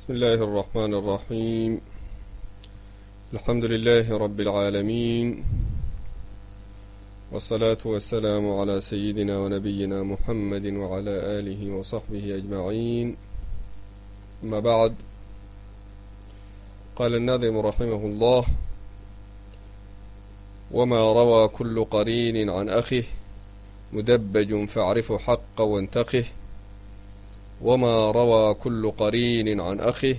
بسم الله الرحمن الرحيم. الحمد لله رب العالمين، والصلاة والسلام على سيدنا ونبينا محمد وعلى آله وصحبه أجمعين. أما بعد، قال الناظم رحمه الله: وما روى كل قرين عن أخيه مدبج فاعرفه حقا وانتقه. وما روى كل قرين عن أخيه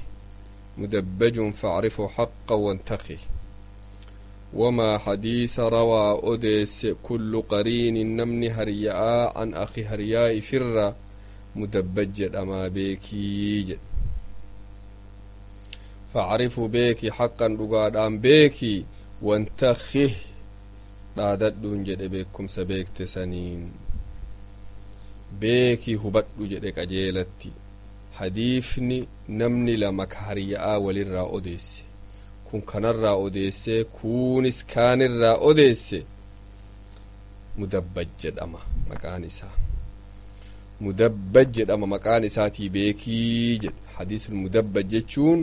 مدبج فاعرفه حقا وانتقه. وما حديث روى أديس كل قرين نمن هرياء عن أخي هرياء فر مدبج أما بيكي فاعرفه بيكي حقا رقاد بيكي وانتخه dhaadadhuun jedhe beekumsa beekte saniin beekii hubadhu jedhe qajeelatti. Hadiifni namni lama ka hariya'aa walirraa odeesse, kun kanarraa odeesse, kunis kaanirraa odeesse, mudabbaj jedhama maqaan isaa. Mudabbaj jedhama maqaan isaatii beekii jedhe. Hadiisul mudabbaj jechuun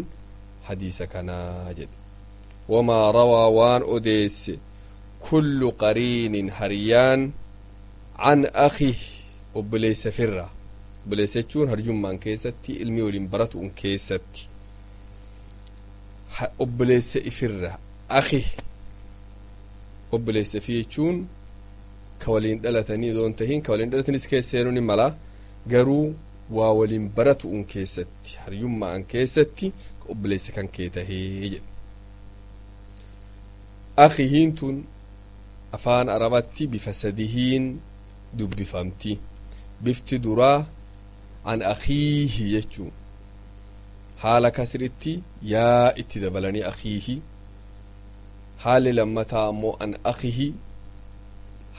hadiisa kanaa jedhe. Wamaa rawaa waan odeesse كل قرين هريان عن أخيه وبليس فرة بليس تشون هرجم من كيستي علمي ولمبرت أن كيستي وبليس فرة أخيه وبليس فيه تشون كولين دلتني دون تهين كولين دلتني سكيسيروني ملا قرو وولمبرت أن كيستي هرجم من كيستي وبليس كان كيتهي. أخيهين تون afaan arabatti bifa sadihiin dubbifamti. Bifti duraa an akhiihi jechuu haala kasritti yaa itti dabalanii akhiihi. Haalli lammataa ammoo an akhihi.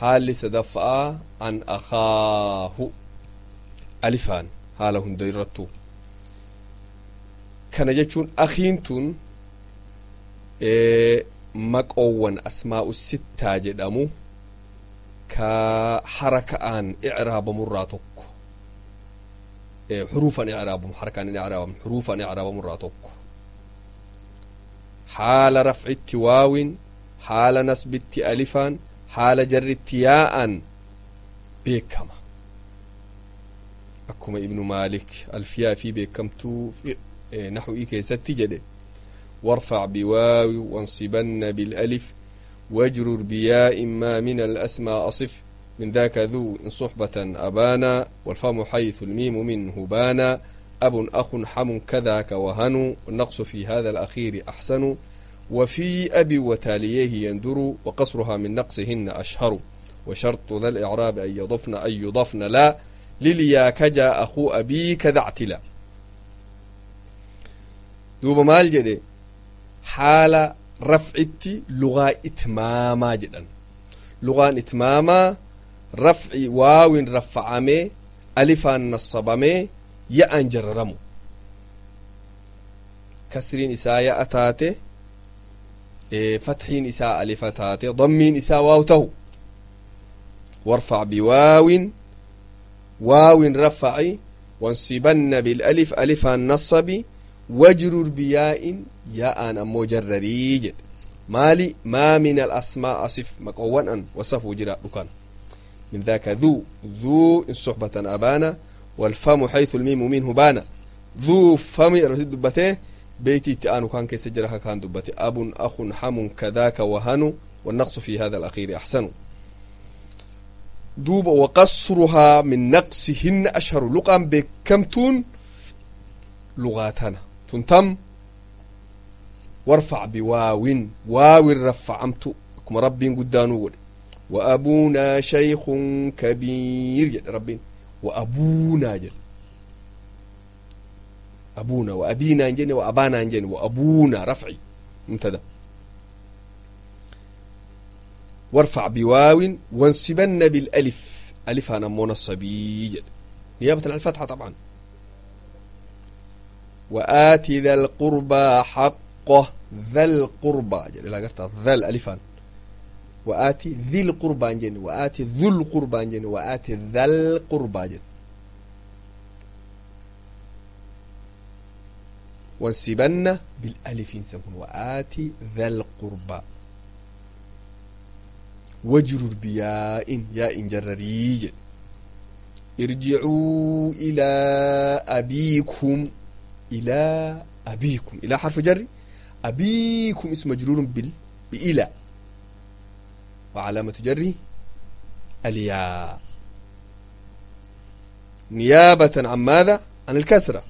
Haalli sadaffaa an akhaahu alifaan haala hunda irrattu. Kana jechuun akhiin tun maqoowwan asmaa'u sittaa jedhamu ka haraka'aan icraabamurraa tokko, xuruufan icraabamu, harakaan hin icraabamu, xuruufan icraabamurraa tokko. Haala rafcitti waawin, haala nasbitti alifaan, haala jarritti yaa'an beekama. Akkuma Ibnu Maalik alfiyaa fi beekamtuu naxwii keessatti jedhe: وارفع بواو وانصبن بالألف واجرر بياء ما من الأسماء أصف من ذاك ذو إن صحبة أبانا والفم حيث الميم منه بانا أب أخ حم كذاك وهن والنقص في هذا الأخير أحسن وفي أبي وتاليه يندر وقصرها من نقصهن أشهر وشرط ذا الإعراب أن يضفن أن يضفن لا لليا كجا أخو أبيك ذا اعتلا. دوب مال جدي حالة رفعتي لغة إتماما جدا. لغة إتماما رفع واو رفعمي ألفا نصبمي يأن جررمو كسرين إساء يأتاتي، فتحين إساء ألفتاتي، ضمين إساء واو تهو. وارفع بواو واو رفعي وانصبن بالألف ألفا نصبي وجرر بياء ياء أمو جرري. مالي ما من الأسماء أصف مقوان أن وصفوا جراء دكان من ذاك ذو ذو إن صحبة أبانا والفم حيث الميم منه بانا. ذو فم رسيد دبته بيتي تآنو كان كيس جرها كان دبته أب أخ حم كذاك وهن والنقص في هذا الأخير أحسن. دوب وقصرها من نقصهن أشهر. لقام بكمتون لغاتنا تنتم. وارفع بواو واو رفعمت كما ربين قدانو وأبونا شيخ كبير جل ربين وأبونا جل أبونا وأبينا جن وأبانا جن وأبونا رفعي مبتدا. وارفع بواو وانصبن بالألف ألف أنا منصبي جل نيابة عن الفتحة طبعا. وآتي ذا القربى حقه ذا القربى لا قرت ذا الألفان. وآتي ذي القربى جن وآتي ذو القربى جن وآتي ذا القربى جن. وانصبن بالألف سكون وآتي ذا القربى وجرر بياء ياء جرريج ارجعوا إلى أبيكم إلى أبيكم إلى حرف جر أبيكم اسم مجرور بإلى وعلامة جره الياء نيابة عن ماذا؟ عن الكسرة.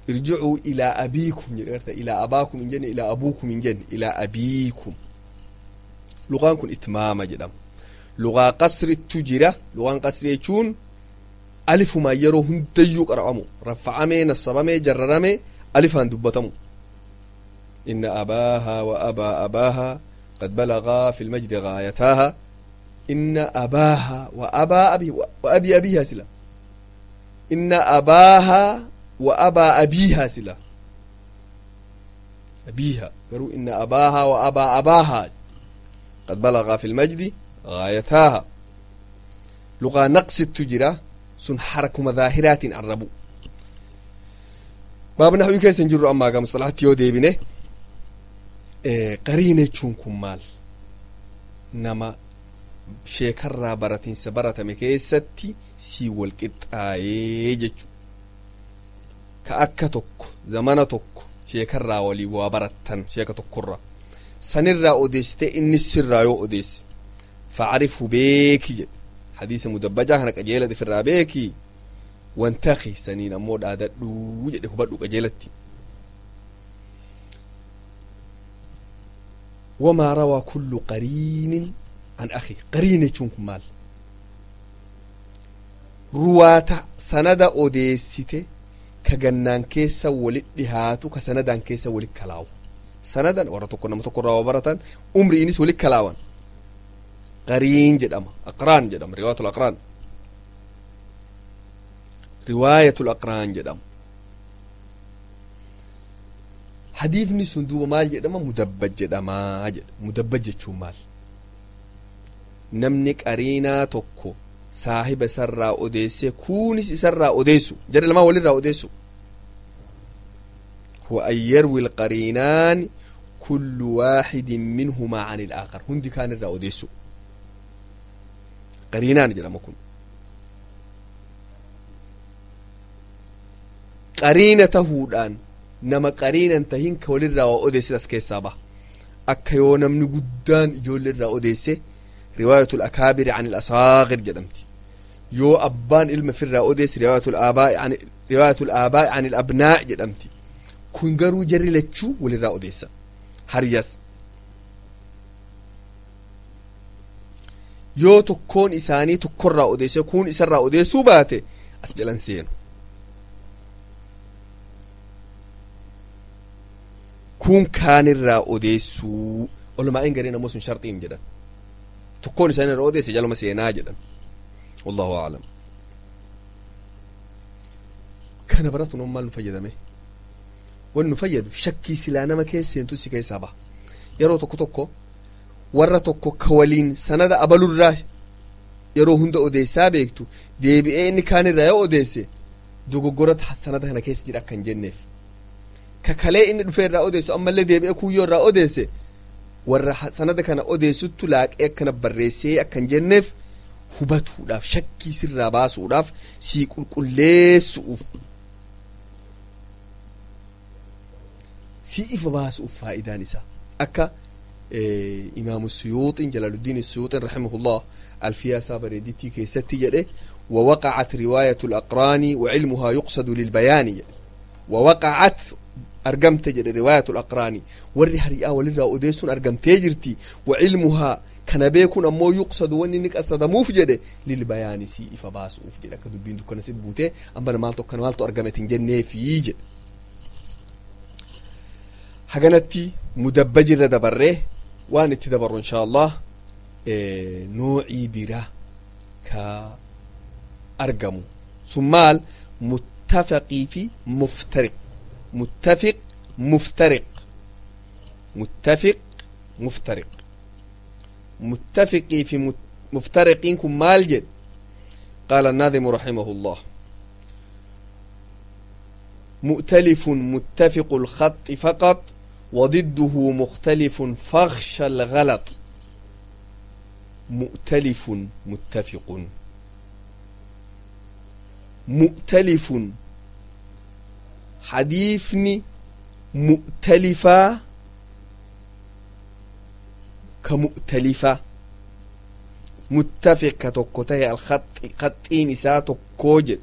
ارجعوا إلى أبيكم إلى أباكم إن جن إلى أبوكم إن جن إلى أبيكم. لغان كن إتماما جدام لغا قصر التجرة لغان قصر يكون ألف ما يرو هنديو قرأمو رفعمي نصبمي جررمي ألف هندبتمو. إن أباها وأبا أباها قد بلغا في المجد غايتاها. إن أباها وأبا أبي وأبي أبيها سلا. إن أباها وأبا أبيها سلا أبيها قالوا إن أباها وأبا أباها قد بلغا في المجد غايتاها. لغة نقص التجرة سن حرك مظاهرات الربو باب نحو كيس نجر أما قام مصطلحات يو ديبنه قرينة شونكم مال نما sheekarraa baratiinsa baratame keessatti sii wal qixxaayee jechu ka akka tokko zamana tokko sheekarraa walii waa barattan sheeka tokkorraa sanirraa odeessite inni sirraa yoo odeesse facrifhu beeki jedhe hadiisa mudabbajaa kana qajeela ifirraa beeki wantaki saniin ammoo dhaadadhuu jedhe hubadhu qajeelatti. وما روى كل قرين عن أخي قرين يشونكم مال رواة سند أوديسيتي كجنان كيسا ولد هاتو كسندان كيسا ولد كلاو سندا ورا نما تكون روا برتان عمري إنس ولد كلاوان قرين جدما أقران جدما رواية الأقران رواية الأقران جدما حديثني صندوق مال جدما مدبج جدما جد مدبج جدما مال namni qariinaa tokko saahiba isarraa odeesse kuunis isarraa odeessu jara lamaa walirraa odeessu huwa an yarwi alqariinaani kullu waaxidin minhumaa can ilaakar hundi kaan irraa odeessu qariinaan jedhama kun qariina tahuudhaan nama qariinan tahin ka walirraa waa odeessit as keessaa baha akka yoo namni guddaan ijoollee irraa odeesse رواية الأكابر عن الأصاغر جدمتي يو أبان علم في الرأوديس رواية الآباء عن رواية الآباء عن الأبناء جدمتي كن قرو جري لتشو وللرأوديس هريس يو تكون إساني تكون رأوديس يكون إسان رأوديس باتي أسجلن سينو كون كان الرأوديس علماء إنجرين موسن شرطين جدا tokkoon isaan irra odeesse jaluma seenaa jedhan wallahu aclam kana baratuun on maal nu fayyadame wan nu fayyadu shakkii silaa nama keessa seentu si keessaa baha yeroo tokko tokko warra tokko ka waliin sanada abalurraa yeroo hunda odeessaa beektu deebi'ee inni kaan irraa yoo odeesse dogoggora sanada kana keessa jira akka hin jenneef ka kalee inni dhufee irraa odeessu ammallee deebi'ee kuyyoo irraa odeesse warra sanada kana odeessuttu laaqee akkana barreessee akka hin jenneef hubatuudhaaf shakkii sirraa baasuudhaaf sii qulqulleessuuf sii ifa baasuuf faayidaan isaa akka imaamu suyuuxin jalaaluddiin suyuuxin rahimahullah alfiyaa isaa bareedittii keessatti jedhe ووقعت رواية الأقران وعلمها يقصد للبيان ووقعت أرقمت جد رواية الأقران وري هريئة ولرا أوديسون أرقمت جرتي وعلمها كان بيكون أمو يقصد وننك أصدمو في جد للبيان سي إفباس أوف جد كدبين دكنا سيبوتي أما أنا مالتو كان مالتو أرقمت جنة في جد حقنتي مدبجر دبره وان تدبر إن شاء الله إيه نوعي برا ك أرقمو ثم متفقي في مفترق متفق مفترق متفق مفترق متفقي في مفترقين كم مال جد قال الناظم رحمه الله مؤتلف متفق الخط فقط وضده مختلف فاخشى الغلط. مؤتلف متفق، مؤتلف حديثني مؤتلفة كمؤتلفة متفق كتوكوته الخط خطين إسا كوجد.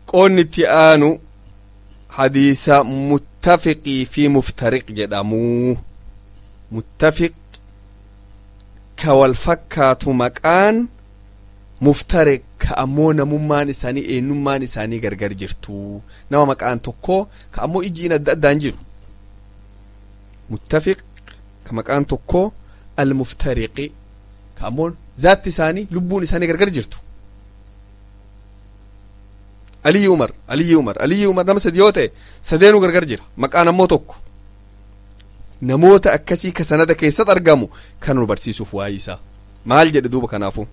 قولني تيانو حديث متفقي في مفترق جدامو. متفق كوالفكات مكان مفترق كأمو نممان إساني إيه نمان إساني غرغر جرتو نما مكان توكو كأمو إجينا دانجر. متفق كمكان توكو المفترق كأمو ذات إساني لبون إساني غرغر جرتو. علي عمر علي عمر علي عمر نما سديوته سدينو غرغر جرا مكان أمو توكو namoota akkasii ka sanada keessatti argamu kan nu barsiisuuf waa'ee isaa maal jedhe duuba kanaafu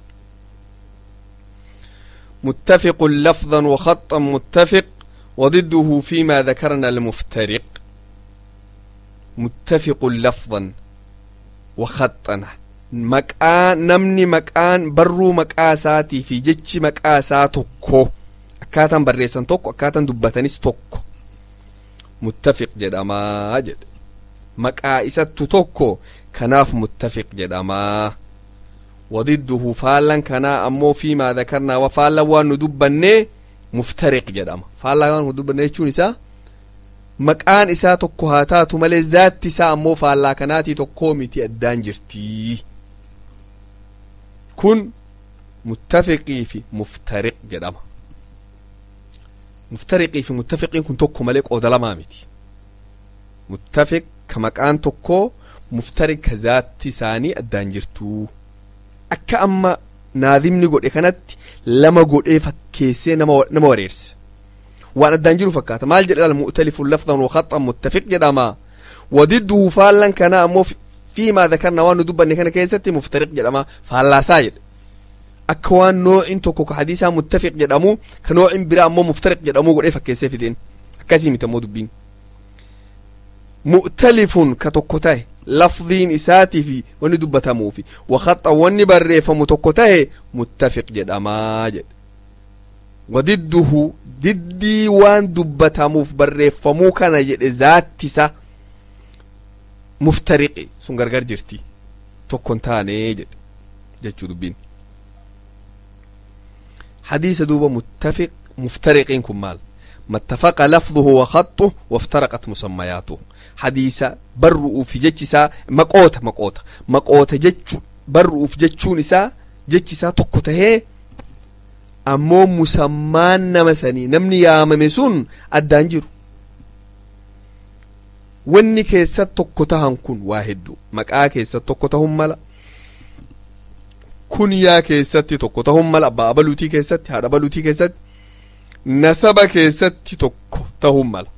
متفق لفظا وخطا متفق وضده فيما ذكرنا المفترق. متفق لفظا وخطا مكان نمني مكان برو مكاساتي في جتش مكاسا tokko akkaataan barreessan tokko akkaataan dubbatanis tokko muttafiq jedhamaa jedhe maqaa isattu tokko kanaaf muttafiq jedhamaa. وضده فالن كنا أمو فيما ذكرنا وفالن وان ندبني مفترق jedhama. فالن وان ندبني jechuun isaa maqaan isaa tokko haa taatu malee zaatti isaa ammoo faallaa kanaatii tokkoo miti addaan jirti. Kun muttafiqii fi muftariq jedhama. Muftariqii fi muttafiqiin kun tokko malee qooda lamaa miti. Muttafiq ka maqaan tokkoo muftariq ka zaatti isaanii addaan jirtu. Akka amma naadimni godhe kanatti lama godhee fakkeessee nama wareerse. Waan addaan jiru fakkaata. Maal jedha mu'talifu lafdan wa khaxan muttafiq jedhama. Wadidduhu faallan kana ammoo fiimaa dhakarna waan nu dubbanne kana keessatti muftariq jedhama faallaasaa jedhe. Akka waan noocin tokko ka hadiisaa muttafiq jedhamu ka noocin biraa ammoo muftariq jedhamu godhee fakkeessee fideen. Akkasii miti ammoo dubbiin. Mu'talifun ka tokko ta'e lafdiin isaatii fi wanni dubbatamuufi wakhaxa wanni barreeffamu tokko ta'e muttafiq jedhamaa jedhe. Wadidduhu diddii waan dubbatamuuf barreeffamuu kana jedhe zaattisa muftariqi sun gargar jirti tokko hin taane jedhe jechuu dubbiin. Hadiisa duuba muttafiq muftariqiin kun maal? ما اتفق لفظه وخطه وافترقت مسمياته. حديث برؤ في جتشسا مقوت مقوت مقوت جتش برؤ في جتشون إسا جتشسا تقوته أمو مسمان نمسني نمني يا ممسون الدانجر wanni keessa tokko tahan kun waa hedduu maqaa keessatti tokko tahun mala kunyaa keessatti tokko tahun mala abbaa abaluutii keessatti haadha abaluutii keessatti nasaba keessatti tokko tahun mala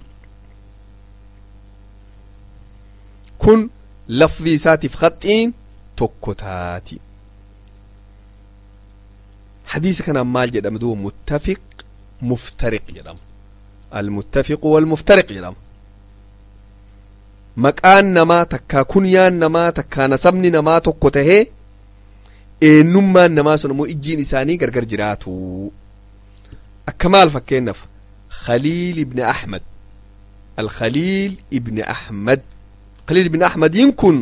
kun lafzi isaatiif khaxiin tokko taati. Hadiisa kanaan maal jedhama duuba muttafiq muftariq jedhama. Almuttafiqu walmuftariq jedhama. Maqaan namaa takkaa kunyaan namaa takkaa nasabni namaa tokko tahee eenyummaan namaa sun immoo ijjiin isaanii gargar jiraatu. Akka maal fakkeenyaaf Khaliil ibn Ahmad Al-Khaliil ibn Ahmad Khaliil ibn Ahmadiin kun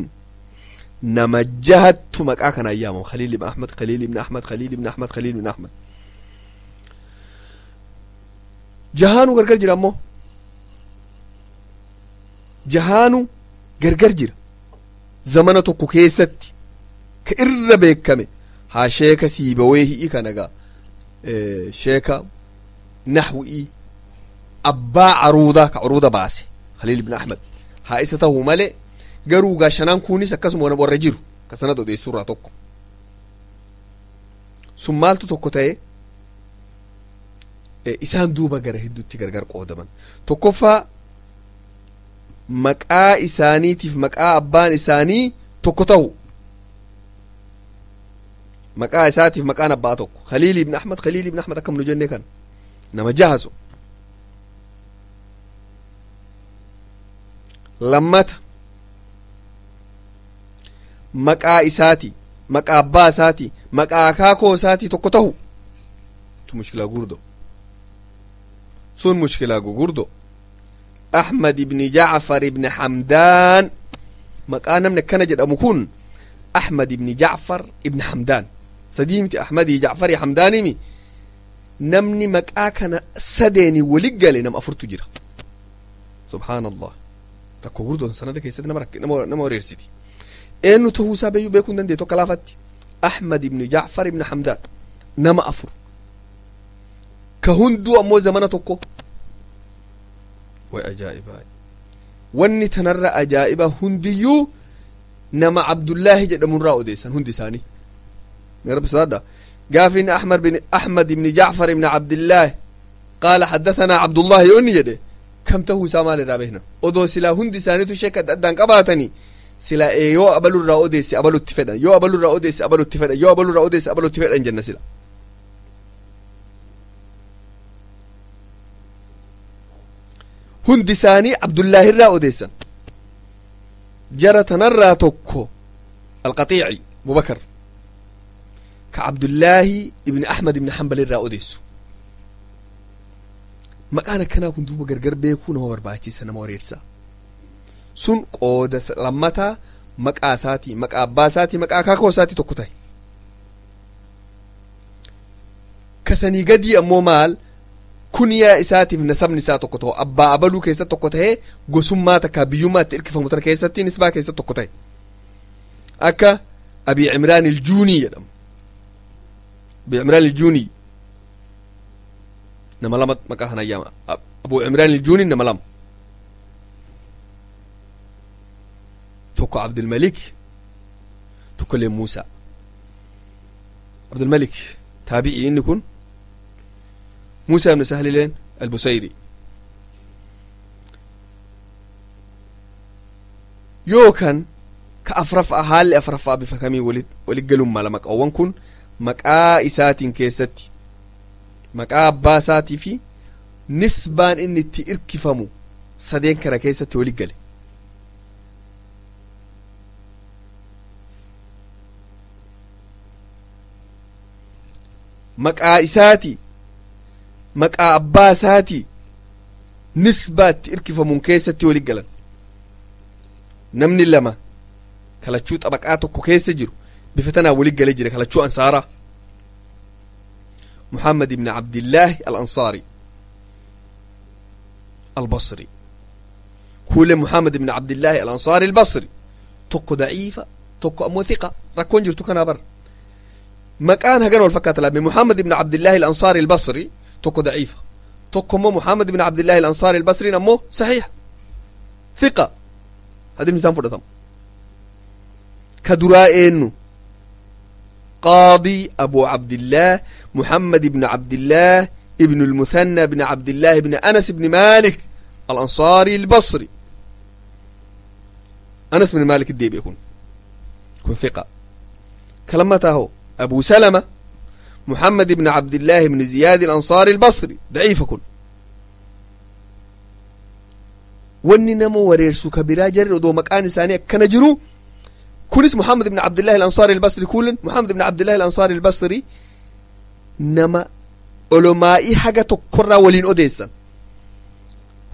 nama jahattu maqaa kanaan yaamamu Khaliil ibn Ahmad Khaliil ibn Ahmad Khaliil ibn Ahmad Khaliil ibn Ahmad jahaanuu gargar jira ammoo jahaanu gargar jira zamana tokko keessatti ka irra beekame haa sheeka siibaweehi'i kana gaa sheeka naxwi'i abbaa caruudaa ka caruuda baase Khaliil ibn Ahmad haa isa tahuu malee garuu gaa shanaan kunis akkasuma warra jiru ka sanad odeessurraa tokko sun maaltu tokko ta'e isaan duuba gara hedduutti gargar qoodaman tokkoffaa Maqaa isaaniitiif maqaa abbaan isaanii tokko tahu, maqaa isaatiif maqaan abbaa tokko. Khaliil ibn Ahmad, Khaliil ibn Ahmad akkam nu jenne kan nama jahasu. Lammata, maqaa isaati, maqaa abbaa isaati, maqaa akaakoo isaati tokko tahu tu mushkilaa gurdo sun, mushkilaa gugurdo. Ahmad ibni Jacfar ibni Hamdaan, maqaa namni akkana jedhamu kun Ahmad ibni Jacfar ibni Hamdaan sadii miti, Ahmadii Jacfarii Hamdaanimi. Namni maqaa kana sadeeni wali gale nama afurtu jira. Subhaanallah, rakkoo gurdoon sanada keessatti nama wareersiti. Eenyu tahuu isaa beeyuu beekuu hin dandeettu akka laafatti. Ahmad ibni Jacfar ibni Hamdaan nama afur ka hunduu ammoo zamana tokko. Way ajaa'ibaa! Wanni tanarra ajaa'iba, hundiyyuu nama Abdullaahi jedhamurraa odeessan hundi isaanii. Rabbi sodaadha. Gaafin Ahmad bin Ahmad ibni Jacfar ibni Abdillaahi qaala haddathanaa Abdullaahi yoo inni jedhe, kam tahuu isaa maal irraa beekna? Odoo silaa hundi isaaniitu sheeka adda addaan qabaatanii sila ee yoo abalurraa odeesse abalutti fedhan, yoo abalurraa odeesse abalutti fedhan, yoo abalurraa odeesse abalutti fedhan jenna sila. Hundi isaanii Abdullaahirraa odeessan. Jara tanarraa tokko Alqaxiici Abubakar ka Abdullaahi ibni Ahmad ibni Hanbal irraa odeessu. Maqaan akkanaa kun duuba gargar beekuu nama barbaachisa, nama wareersa. Sun qooda lammataa, maqaa isaatii, maqaa abbaa isaatii, maqaa akaakoo isaatii tokko tahe. Kasanii gadii ammoo maal? Kunyaa isaatiif nasabni isaa tokko ta'u, abbaa abaluu keessatti tokko tahee, gosummaa takka biyyummaa itti hirkifamu tana keessatti, nisbaa keessatti tokko tahe, akka Abi Cimraan Iljuunii jedhamu. Abi Cimraan Iljuunii nama lama maqaa kana yaama. Abu Cimraan Iljuunii nama lama, tokko Abdulmalik, tokko illee Muusaa. Abdulmalik taabi'ii inni kun, Muusaa ibn Sahlileen Albusayri. Yookaan ka afraffaa, haalli afraffaa bifa kamii walit galummaa lama qawwan kun maqaa isaatiin keessatti, maqaa abbaa isaatii fi nisbaan inni itti irkifamu sadeen kana keessatti walit gale? Maqaa isaati, maqaa abbaa isaati, nisbaa itti irkifamuun keessatti walit galan. Namni lama kalachuu xabaqaa tokko keessa jiru bifa tanaan walit galee jira. Kalachuu ansaaraa, Muhammad ibn Abdillaahi Al Ansaari Albasri, kuule Muhammad ibn Abdillaahi Al Ansaari Albasri, tokko daciifa, tokko ammoo thiqa. Rakkoon jirtu kanaa bar maqaan hagan wal fakkaata laame. Muhammad ibn Abdillaahi Al Ansaari Albasri tokko daciifa, tokko immoo Muhammad ibn Abdillaahi Al Ansaari Albasriin ammoo saxiixa, thiqa, hadiisni isaan fudhatamu. Ka duraa eenyu? قاضي أبو عبد الله محمد بن عبد الله ابن المثنى بن عبد الله بن أنس بن مالك الأنصاري البصري. أنس بن مالك الديب يكون يكون ثقة. كلمته أبو سلمة محمد بن عبد الله بن زياد الأنصاري البصري، ضعيف كن. Wanni nama wareersu ka biraa, jarri odoo maqaan isaanii akkana jiru kunis Muhammad ibn Abdullah al-Ansari al-Basri, kunin Muhammad ibn Abdullah al-Ansari al-Basri nama olomaa'ii haga tokkorraa waliin odeessan.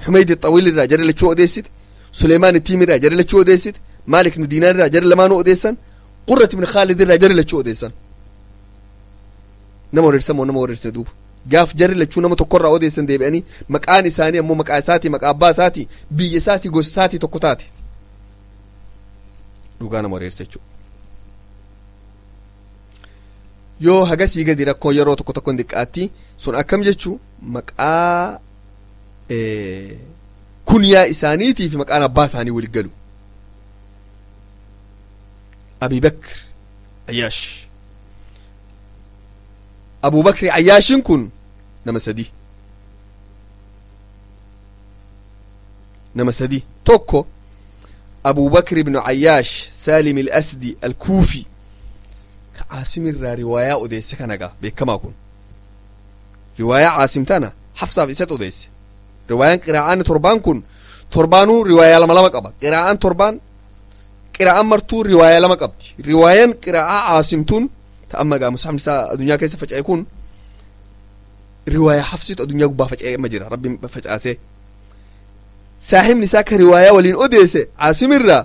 Humayd Xawiil irraa jarri lachuu odeessite, Suleymaan Tiimi irraa jarri lachuu odeessite, Maalik ibn Diinaar irraa jarri lamaanuu odeessan, Qurrat ibn Khaalid irraa jarri lachuu odeessan. Nama wareersan moo nama wareersine? Duuba gaaf jarri lachuu nama tokkorraa odeessan deebi'anii maqaan isaanii ammoo maqaa isaatii, maqaa abbaa isaatii, biyya isaatii, gosa isaatii tokko taate, dhugaa nama wareersa jechuudha. Yoo hagasii gadi rakkoo yeroo tokko tokko hin xiqqaatti. Sun akkam jechuu? Maqaa kunyaa isaaniitii fi maqaan abbaa isaanii walit galu. Abi Bakr Ayyaash, Abu Bakri Ayyaashin kun nama sadi. Nama sadi. Tokko Abu Bakr ibn Ayyaash Saalim al-Asdi al-Kuufi, ka Caasim irraa riwaayaa odeesse. Kana gaa beekamaa kun riwaayaa Caasim tana Xafsaaf isat odeesse. Riwaayaan qiraa'aan torbaan kun torbaanuu riwaayaa lama lama qaba. Qiraa'aan torbaan, qiraa'aan martuu riwaayaa lama qabdi. Riwaayaan qiraa'aa Caasimtuun ta amma gaa musxafni isaa addunyaa keessa faca'e kun riwaayaa Xafsitu addunyaa gubbaa faca'e amma jira, Rabbiin facaasee. Saahibni isaa ka riwaayaa waliin odeesse Caasimirraa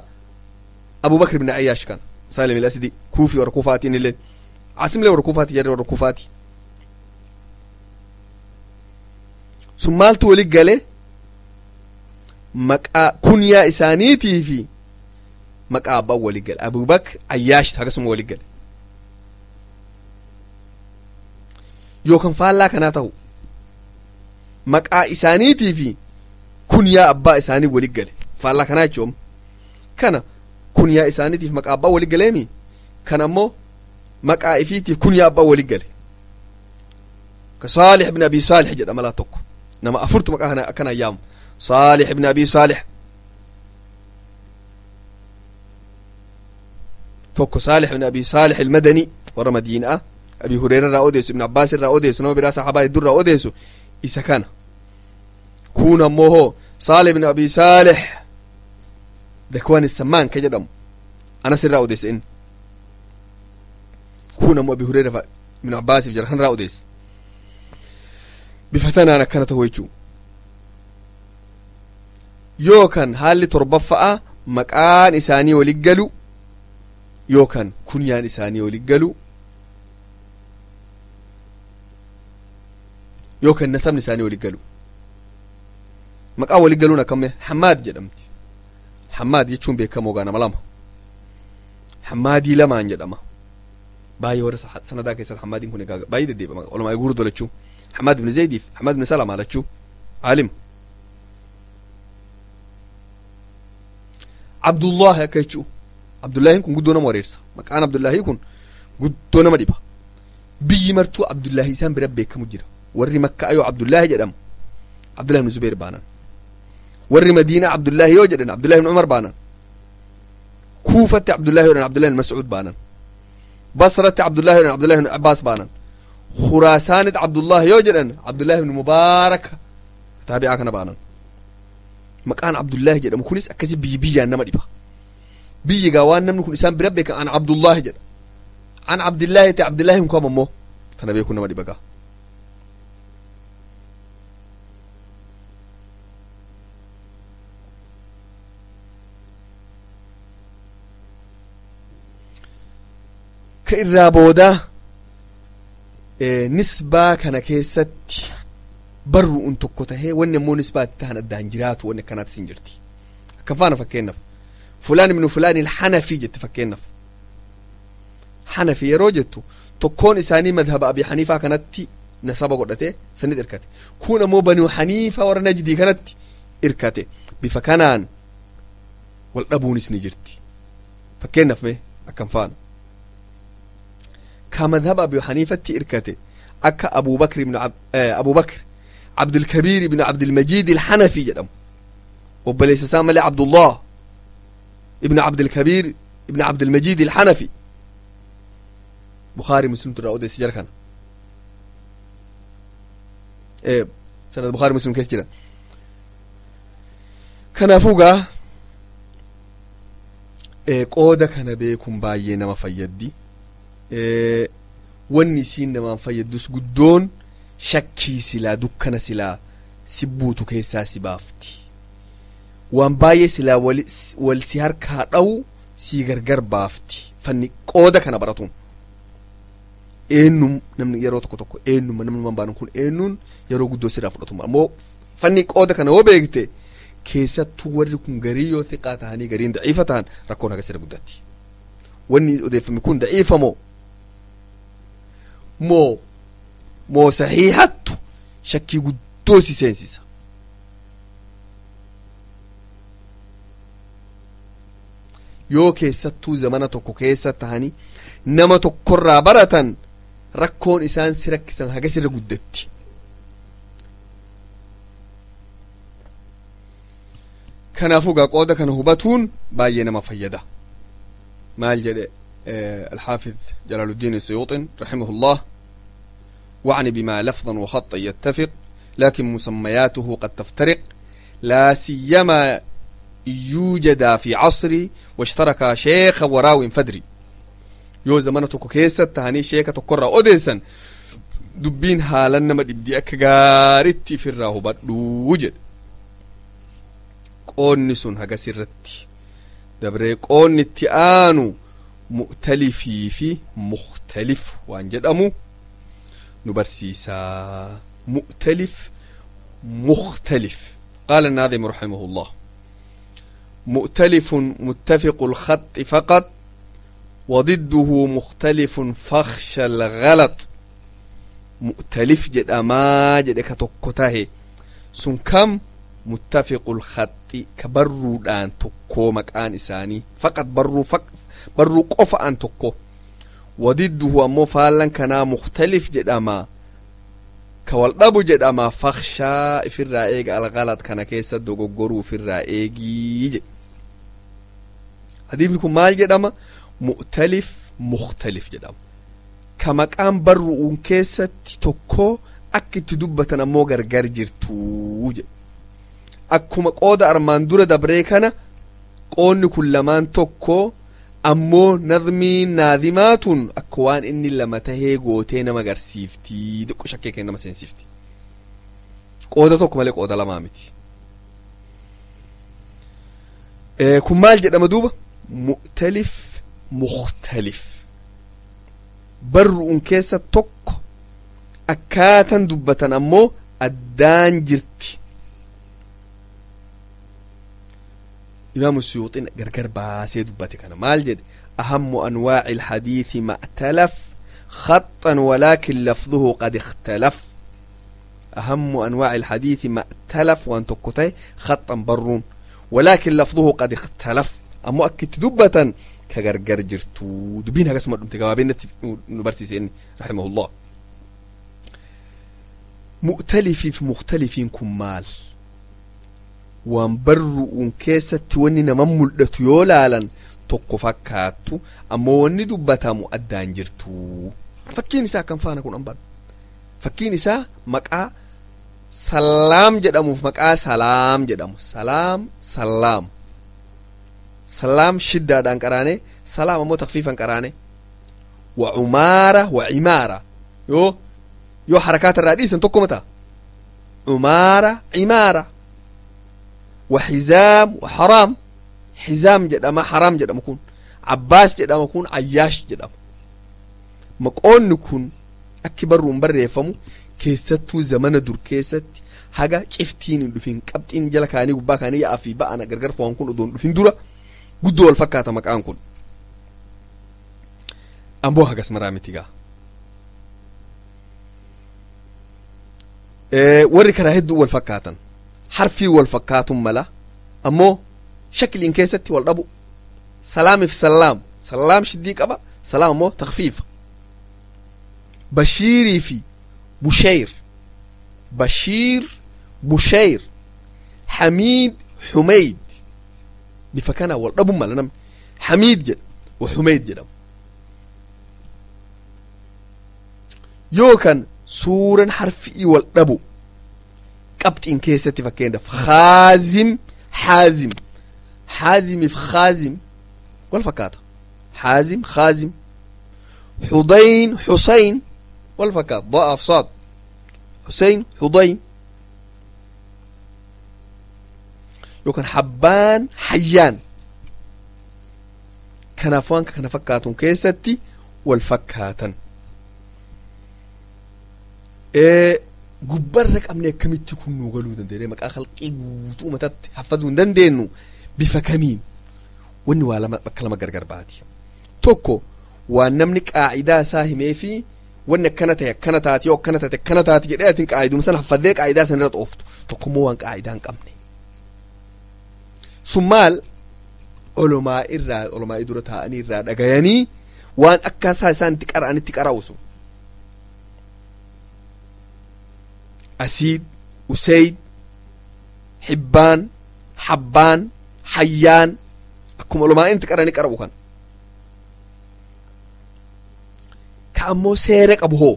Abu Bakr ibn Ayyaash kana Saalim al-Asdi Kuufi, warra Kuufaatiin illee Caasimillee warra Kuufaati, jarri warra Kuufaati. Sun maaltu wali gale? Maqaa kunyaa isaaniitii fi maqaa abbaan wali gale. Abu Bakr Ayyaash akkasuma wali gale. Yookaan faallaa kanaa ta'u, maqaa isaaniitii fi kunyaa abbaa isaanii wali gale. Faallaa kanaa jechuun kana kunyaa isaaniitiif maqaa abbaa wali galeemi, kan ammoo maqaa ifiitiif kunyaa abbaa wali gale. Ka Saalix ibn Abi Saalix jedhama laa. Tokko nama afurtu maqaa kana akkanaan yaamu. Saalix ibn Abi Saalix tokko, Saalix ibn Abi Saalix ilmadani, warra Madiinaa, Abi Hureera irraa odeessu, Ibn Abbaas irraa odeessu, nama biraa saxaabaa hedduu irraa odeessu isa kana. Kun ammoo hoo Saalix ibn Abi Saalix Dakwaan Sammaan ka jedhamu, Anas irraa odeesse inni kun ammoo Abi Hureera fa Ibn Abbaasiif jara kan irraa odeesse. Bifa tanaan akkana ta'u jechuu. Yookaan haalli torbaffa'a maqaan isaanii wali galu yookaan kunyaan isaanii wali galu yookaan nasabni isaanii wali galu. Maqaa wali galuun akkam? Hammaad jedhamti. Hammaad jechuun beekamoo gaa nama lama, Hammaadii lamaan jedhama. Baay'ee warra sanadaa keessatti Hammaadiin kun egaa baay'ee deddeebi'a. Olumaa gurguddoo lachuu, Hammaad ibn Zaydiif Hammaad ibn Salama lachuu caalim. Abdullahi akka jechuu. Abdullaahiin kun guddoo nama wareersa. Maqaan Abdullaahii kun guddoo nama dhiba. Biyyi martuu Abdullaahi isaan bira beekamu jira. Warri Makkaa yoo Abdullaahi jedhamu Abdullahi ibn Zubeer baanan, warri Madiinaa Abdullaahi yoo jedhan Abdullahi ibn Umar baanan, Kuufatti Abdullaahi yoo jedhan Abdullahi ibn Mas'uud baanan, Basratti Abdullaahi yoo jedhan Abdullahi ibn Abbaas baanan, Khuraasaanitti Abdullaahi yoo jedhan Abdullaahi ibn Mubaarak taabi'aa kana baanan. Maqaan Abdullaahi jedhamu kunis akkasi biyyi biyyaan nama dhiba. Biyyi gaa waan namni kun isaan bira beekan an Abdullaahi jedha, an Abdillaahi ta'e Abdullaahi hin ammoo tana beekuu nama dhiba gaa. Ka irraa boodaa nisbaa kana keessatti barru'un tokko tahee, wanni ammoo nisbaatti tahan addaan jiraatu, wanni akkanaatis hin jirti. Akka faana fakkeenyaaf fulaan ibnu fulaan ilhanafi jette. Fakkeenyaaf Hanafi yeroo jettu tokkoon isaanii madhaba Abi Haniifaa kanatti nasaba godhate, sanit irkate. Kun ammoo Banuu Haniifaa warra Najdii kanatti irkate. Bifa kanaan wal dhabuunis ni jirti. Fakkeenyaaf mee akkam faana ka madhaba Abi Haniifatti irkate akka Abu Bakr ibn Abu Bakr Abdulkabiir ibn Abdulmajiid ilhanafi jedhamu, obboleessa isaa malee, Abdullah ibn Abdulkabiir ibn Abdulmajiid ilhanafi, Bukhari Muslimtu irraa odeesse. Jara kana sanad Bukhari Muslim keessa jiran. Kanaafuu gaa qooda kana beekuun baay'ee nama fayyaddi. Wanni isiin namaan fayyaddus guddoon shakkii silaa dukkana silaa si buutu keessaa si baafti. Waan baay'ee silaa wal si harkaa dhawu sii gargar baafti fanni qooda kana baratuun. Eenyum namni yeroo tokko tokko eenyuma namni baanu kun eenyuun yeroo guddoo sirraa fudhatuma. Ammoo fanni qooda kana yoo beekte, keessattuu warri kun garii yoo xiqqaa ta'anii gariin daciifa ta'an, rakkoon haga sirra guddatti. Wanni odeeffame kun daciifa moo saxiixattu shakkii guddoo si seensisa. Yoo keessattuu zamana tokko keessa tahanii nama tokkorraa baratan, rakkoon isaan si rakkisan haga sirra guddatti. Kanaafuu gaa qooda kana hubatuun baay'ee nama fayyada. Maal jedhe الحافظ جلال الدين السيوطي رحمه الله: واعني بما لفظا وخطا يتفق لكن مسمياته قد تفترق، لا سيما يوجد في عصري واشترك شيخ وراو فدري. yoo zamana tokko keessatti tahanii sheeka tokkorraa odeessan dubbiin haalan nama dhibdii akka gaaritti ifirraa hubadhuu jedhe. Qoonni sun hagas irratti dabree qoonni itti aanu mu'talifii fi mukhtalif waan jedhamu nu barsiisaa. Mu'talif, mukhtalif. قال الناظم رحمه الله: مؤتلف متفق الخط فقط، وضده مختلف فاخشى الغلط. مؤتلف jedhamaa jedhe ka tokko tahe sun kam? متفق الخط, ka barruudhaan tokkoo maqaan isaanii, فقط barruu, barruu qofa'an tokko. وضده ammoo faallan kanaa مختلف jedhama, ka wal dhabu jedhama. فاخشى ifirraa eega, الغلط kana keessa dogoggoruu ifirraa eegii jedhe. Hadiifni kun maal jedhama? Mu'talif, mukhtalif jedhama. Ka maqaan barru'uun keessatti tokko, akka itti dubbatan ammoo gargar jirtuu jedhe. Akkuma qooda armaan dura dabree kana qoonni kun lamaan tokko, ammoo nazmiin naazimaatun akka waan inni lama tahee gootee nama agarsiiftii, xiqqo shakkee kee nama seensifti. Qooda tokko malee qooda lamaa miti. Kun maal jedhama duuba? Mu'talif, mukhtalif, barru'un keessa tokko, akkaatan dubbatan ammoo addaan jirti. Imaamu Suyuuxiin gargar baasee dubbate kana. Maal jedhe? أهم أنواع الحديث ما ائتلف خطا ولكن لفظه قد اختلف. أهم أنواع الحديث ما ائتلف waan tokko tahe خطا barruun, ولكن لفظه قد اختلف ammoo akka itti dubbatan ka gargar jirtu. Dubbiin akkasuma dhumte, gabaabinatti nu barsiise inni رحمه الله. Mu'talifiif mukhtalifiin kun maal? Waan barru'uun keessatti wanni nama mul'atu yoo laalan tokko fakkaattu, ammoo wanni dubbatamu addaan jirtu. Fakkiin isaa akkam faana kun ambaan fakkiin isaa maqaa Salaam jedhamuuf maqaa Salaam jedhamu. Salaam, Salaam. Salaam shiddaadhaan qaraane, Salaam ammoo takfiifan qaraane. Wa Cumaara wa Cimaara yoo harakaata irraa dhiisan tokko mataa. Cumaara, Cimaara. Wa Xizaam wa Haraam. Xizaam jedhama, Haraam jedhama kun. Abbaas jedhama kun, Ayyaash jedhama. Maqoonni kun akki barruun barreeffamu keessattuu zamana dur keessatti haga ciftiin hin dhufin, qabxiin jala kaanii gubbaa kaanii yaa'aa fi ba'ana gargar fo'an kun odoo hin dhufin dura guddoo wal fakkaata maqaan kun. Amboo hagas maraa miti gaa. Warri karaa hedduu wal fakkaatan harfii wal fakkaatun mala, ammoo shakliin keessatti wal dhabu. Salaamiif Salaam, Salaam shiddii qaba, Salaam ammoo takfiifa. Bashiirii fi Bushayr, Bashiir, Bushayr. Xamiid, Xumayd, bifa kanaa wal dhabu mala. Namni Xamiid jedha wa Xumayd jedhama. Yookaan suuran harfi'ii wal dhabu qabxiin keessatti, fakkeenyaaf Khaazim, Xaazim. Xaazimiif Khaazim wal fakkaata. Xaazim, Khaazim. Xudayn, Xusayn wal fakkaata, da'af saad. Xusayn, Xudayn. Yookaan Habbaan, Hayyaan. Kanaaf waan kana fakkaatun keessatti wal fakkaatan. Gubbarra qabne akkamitti kun nuu galuu dandeenye? Maqaa khalqii guutuu matatti haffazuu hin dandeenyu. Bifa kamiin? Wanni waa lama, bakka lama gargar baati. Tokko waan namni qaa'idaa isaa himee fi wanni akkana ta'e akkana taati, yoo akkana taate akkana taati jedhee atiin qaa'iduma sana haffazee qaa'idaa sana irra xooftu. Tokko immoo waan qaa'idaa hin qabne. Sun maal? Olomaa irraa, olomaa dura taa'anii irraa dhagayanii waan akka isaa isaan itti qara'anitti qara'u sun. Asiid, Useyd, Hibbaan, Habbaan, Hayyaan, akkuma olumaa inti qarani qara'u kan ka ammoo seera qabu hoo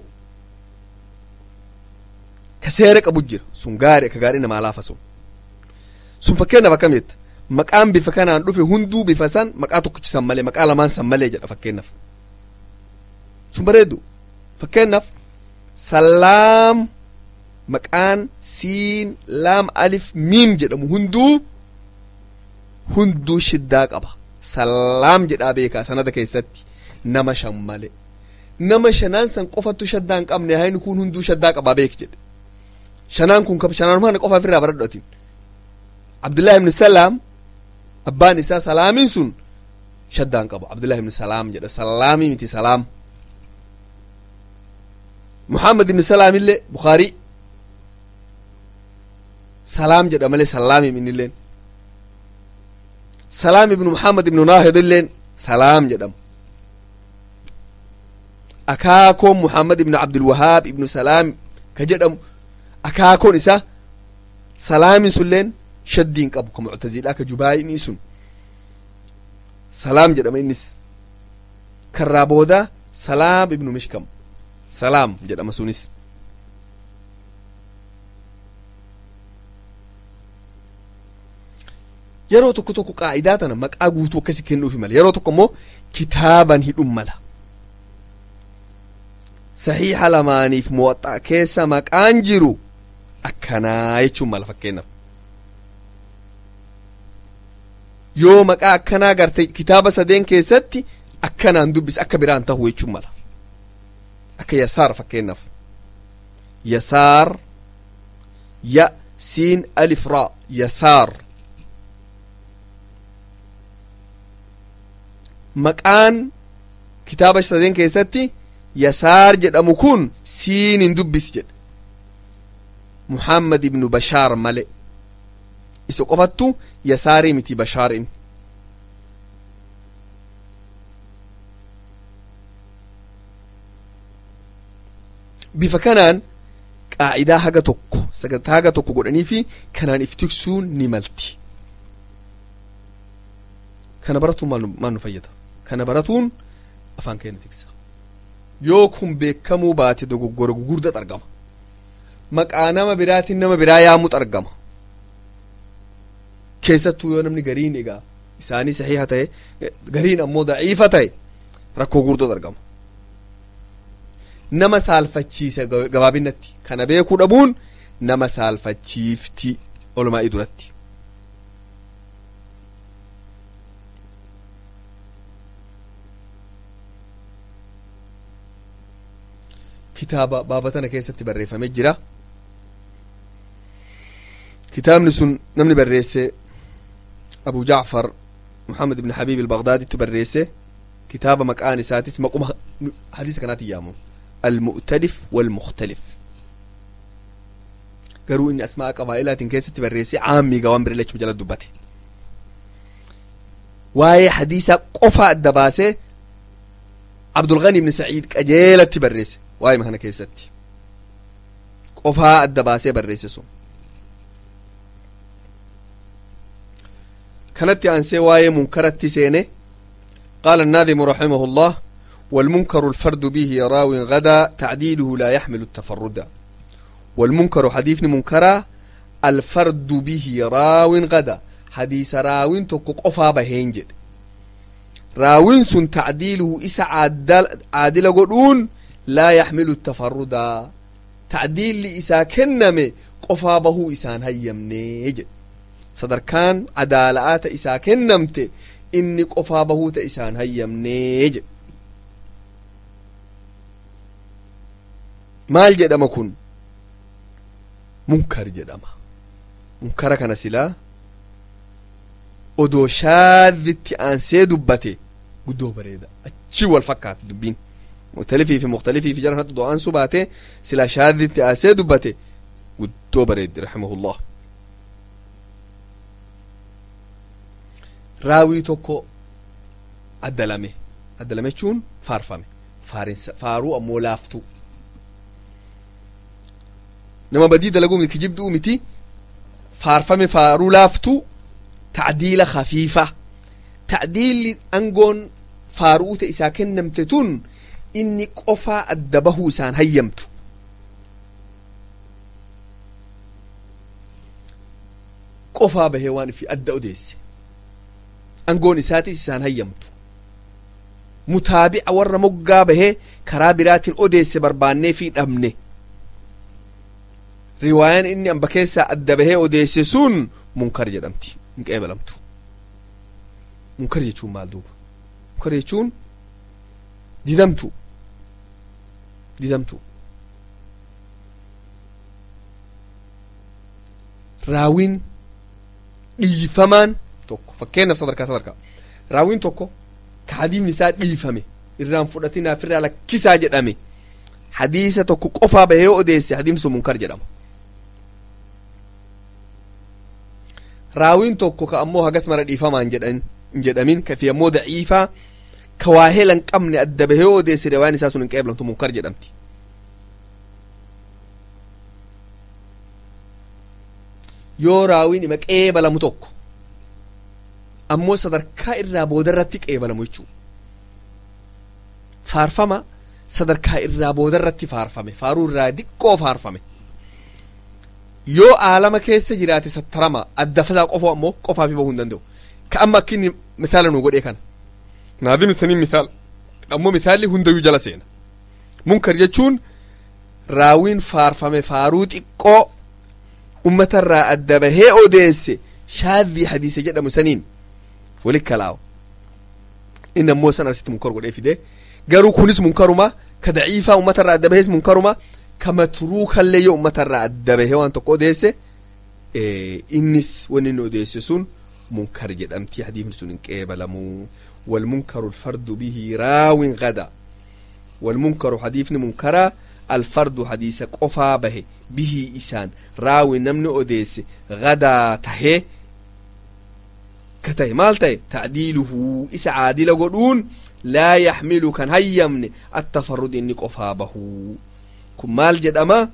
ka seera qabu jira sun gaari ka gaarii namaa laafa sun sun fakkeenyaaf akkam jetta maqaan bifa kanaan dhufe hunduu bifa san maqaa tokkichisan malee maqaa lamaan san malee jedha fakkeenyaaf sun bareedu fakkeenyaaf salaam maqaan siin laam alif miim jedhamu hunduu hunduu shiddaa qaba salaam jedhaa beekaa sanada keessatti nama shan malee nama shanaan san qofattu shaddaa hin qabne hayni kun hunduu shaddaa qabaa beek jedhe shanaan kun shanaan kana qofa ofirraa baradhu atiin Abdullahi ibn Salaam abbaan isaa salaamiin sun shaddaa hin qabu Abdullahi ibn Salaam jedha salaamii miti salaam Muhammad ibn Salaam illee Bukhaarii salaam jedha malee salaamii innilleen Salaam ibn Muhammad ibn Naahid illeen salaam jedhama akaakoon Muhammad ibn Abdul Wahhaab ibn Salaam ka jedhamu akaakoon isaa salaamin sunilleen shaddiin qabu ka muctaziilaa ka jubaayinii sun salaam jedhama innis karraa booda Salaam ibnu Mishkam salaam jedhama sunis yeroo tokko tokko qaa'idaa tana maqaa guutuu akkasi kennuufi mala yeroo tokko immoo kitaaban hidhun mala saxiixa lamaaniif muwaxxaa keessa maqaan jiru akkanaa jechuun mala fakkeenyaaf yoo maqaa akkanaa garte kitaaba sadeen keessatti akkanaan dubbis akka biraan tahu jechuun mala akka yasaar fakkeenyaaf yasaar ya siin alif raa yasaar maqaan kitaaba sadeen keessatti yasaar jedhamu kun siin hin dubbis jedhe Muhammad ibnu Bashaar male isa qofattu yasaarii miti Bashaarin bifa kanaan qaa'idaa haga tokko sagantaa haga tokko godhanii fi kanaan if tiksuun ni malti kana baratuun maal nu fayyada kana baratuun afaan keenya tiksa yoo kun beekamuu baate dogoggora gugurdaatu argama maqaa nama biraatiin nama biraa yaamutu argama keessattuu yoo namni gariin egaa isaanii saxiiha ta'e gariin ammoo daciifa ta'e rakkoo gurguddootu argama nama saalfachiisa gabaabinatti kana beekuu dhabuun nama saalfachiifti olmaa'ii duratti kitaaba baaba tana keessatti barreeffamee jira kitaabni sun namni barreesse Abu Jacfar Muhammad ibn Habiib al-Baghdaaditti barreesse kitaaba maqaan isaatis maquma hadiisa kanaatiin yaamamu المؤتلف والمختلف garuu inni asmaa qabaa'ilaatiin keessatti barreesse caamii gawaan bira lachuu jala dubbate waa'ee hadiisa qofa adda baasee Abdulghani ibn Saciid qajeelatti barreesse waa'ee kana keessatti qofaa adda baasee barreesse sun kanatti aansee waa'ee munkaratti seene قال الناظم رحمه الله والمنكر الفرد به راو غدا تعديله لا يحمل التفرد والمنكر حديث منكرا الفرد به راو غدا حديث راو تقفا بهنجد راو سن تعديله إسا عادل, عادل قدون لا يحمل التفرد تعديل لإسا كنمي قفا به إسان هيمنيج صدر كان عدالات إسا كنمت إني قفا به إسان هيمنيج maal jedhama kun munkar jedhama munkara kana silaa odoo shaadhitti aansee dubbate guddoo bareeda achi wal fakkaata dubbiin mukhtalifii fi mukhtalifii fi jara kanatti odoo aansuu baate silaa shaadhitti aansee dubbate guddoo bareeddi rahimahullah raawii tokko addalame addalame jechuun faarfame faarinsa faaruu ammoo laaftuu nama badii dalaguu miti kijibduu miti faarfame faaruu laaftuu Tacdiila khafiifa, tacdiilli angoon faaru'uute isaa kennamte tun inni qofaa adda bahuu isaan hayyamtu. Qofaa bahee waan ifi adda odeesse angoon isaatis isaan hayyamtu. Mutaabi'a warra moggaa bahee karaa biraatiin odeesse barbaannee fi dhabne, riwaayaan inni amba keessaa adda bahee odeesse sun munkar jedhamti, hin qeebalamtu. Munkar jechuun maal duuba? Munkar jechuun didamtu, didamtu. Raawiin dhiifamaan tokko, fakkeenyaaf sadarkaa sadarkaa, raawiin tokko ka hadiifni isaa dhiifame, irraan fudhatinaaf irraa lakkisaa jedhame, hadiisa tokko qofaa bahee odeesse, hadiifni sun munkar jedhama. Raawiin tokko ka ammoo hagas mara dhiifamaan jedhan hin jedhamin, ka fi ammoo daciifaa ka waa hela hin qabne adda bahee odeesse, riwaayaan isaa sun hin qeeblamtu, munkar jedhamti. Yoo raawiin ima qeebalamu tokko ammoo sadarkaa irraa boodarratti qeebalamu jechuu, faarfama sadarkaa irraa boodarratti faarfame, faaruu irraa diqqoo faarfame, yoo aalama keessa jiraate sattarama adda fasaa qofoo ammoo qofaa fi bahuu hin danda'u. Ka amma akka inni misaala nu godhee kana naadimi sanii misaala, ammoo misaalli hundayyuu jala seena. Munkar jechuun raawiin faarfame faaruu xiqqoo ummatarraa adda bahee odeesse, shaadii hadiise jedhamu saniin wali kalaawa. Inni ammoo san asitti munkar godhee fide. Garuu kunis munkaruma, ka daciifaa ummatarraa adda bahees munkaruma, ka matruukallee yoo ummatarraa adda bahee waan tokko odeesse, innis wanni inni odeesse sun munkar jedhamti, hadiifni sun hin qeebalamuu. والمنكر الفرد به راو غدا. والمنكر حديث منكرا الفرد حديث قفا به به إسان راوي نمن أديس غدا تهي كتهي مالتهي تعديله إس عادل قدون لا يحمل كان هيمن التفرد إني قفا به. كمال جد أما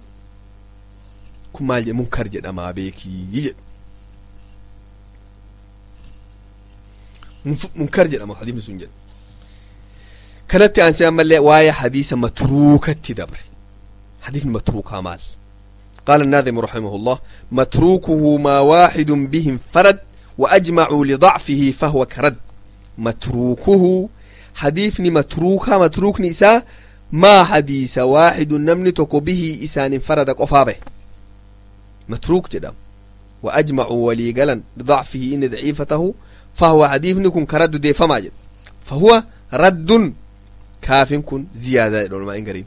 كمال جد منكر جد أما بيكي جد منكر جد أما حديث سنجد. كانت أنسي أما اللي وايا حديث متروكة تدبر. حديث متروكة مال؟ قال الناظم رحمه الله: متروكه ما واحد به انفرد وأجمعوا لضعفه فهو كرد. متروكه حديثني متروكة متروك نساء ما حديث واحد نمنتك به إسان انفرد قفابه متروك جدا، وأجمعوا وليقلا لضعفه إن ضعيفته فهو حديث نكون كرد دي فما جد فهو رد كاف كن زيادة العلماء قريب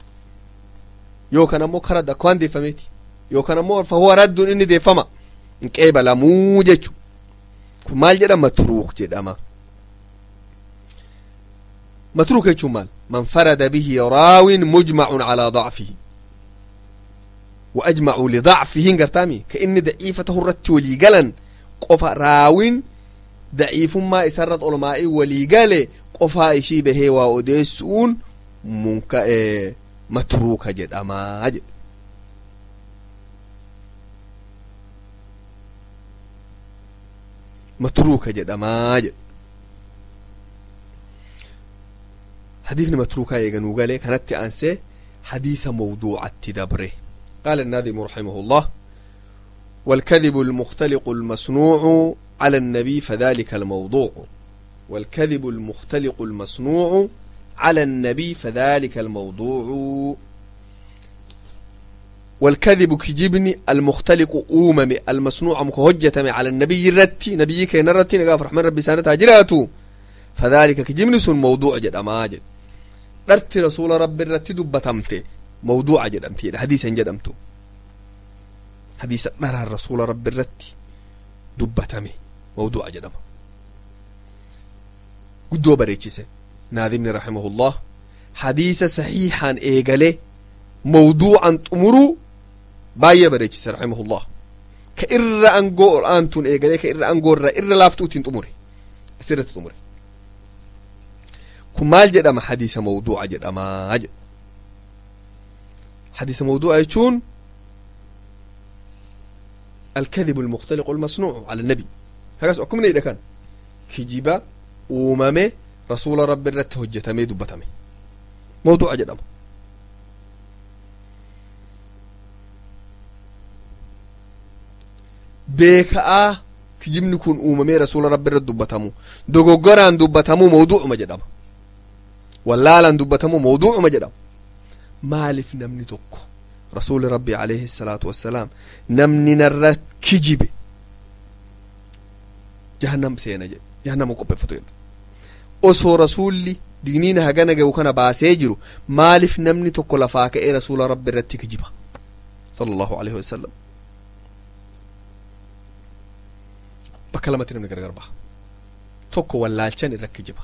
يو كان مو كرد أكوان دي فميتي يو كان مو فهو رد إن دي فما كيبا لا موجة كمال جدا متروك جدا ما متروك جمال من فرد به راو مجمع على ضعفه وأجمعوا لضعفه قرتامي كأن ضعيفته الرت وليقلا قف راو ضعيف ما إسرت علماء وليقال قفا إشي به وأديسون منك متروك جد أما جد. متروك جد أما جد. حديثنا متروكة يغنو قال كانت أنسى حديث موضوع التدبره. قال الناظم رحمه الله: والكذب المختلق المصنوع على النبي فذلك الموضوع. والكذب المختلق المصنوع على النبي فذلك الموضوع. والكذب كجبني المختلق أمم المصنوع مكهجة على النبي الرتي نبيك نرتي نقاف رحمن ربي سانتها جراته فذلك كجبني سن موضوع جد أماجد رت رسول رب الرتي دبتمته موضوع جد أمتي حديثا جد أمتو حديث مرى الرسول رب الرتي دبتمه موضوع جد أم قدو بريتشيسه ناظمني رحمه الله حديث صحيحا إيقالي موضوعا تأمرو باية بريتشيسه رحمه الله كإر أنقو أنتون إيقالي كإر أنقو إر لافتوتين تأمري أسرة تأمري كمال جد أما حديث موضوع جد أما جد حديث موضوع يكون الكذب المختلق المصنوع على النبي Hagas akkuma jedhe kan kijiba uumame rasuula rabbi irratti hojjetamee dubbatame mawduuca jedhama. Beeka'aa kijibni kun uumamee rasuula rabbi irratti dubbatamu dogoggoraan dubbatamu mawduucuma jedhama, wallaalaan dubbatamu mawduucuma jedhama. Maaliif namni tokko rasuuli rabbi alayhi salaatu wassalaam namni narra kijibe jahannam seena jedhe, jahannama qopheeffatu jedha. Osoo rasuulli digniina hagana ga'u kana baasee jiru maaliif namni tokko lafaa ka'ee rasuula rabbi irratti kijiba sallallahu alaihi wasallam? Bakka lamatti namni gargar baha. Tokko wallaalchan irra kijiba,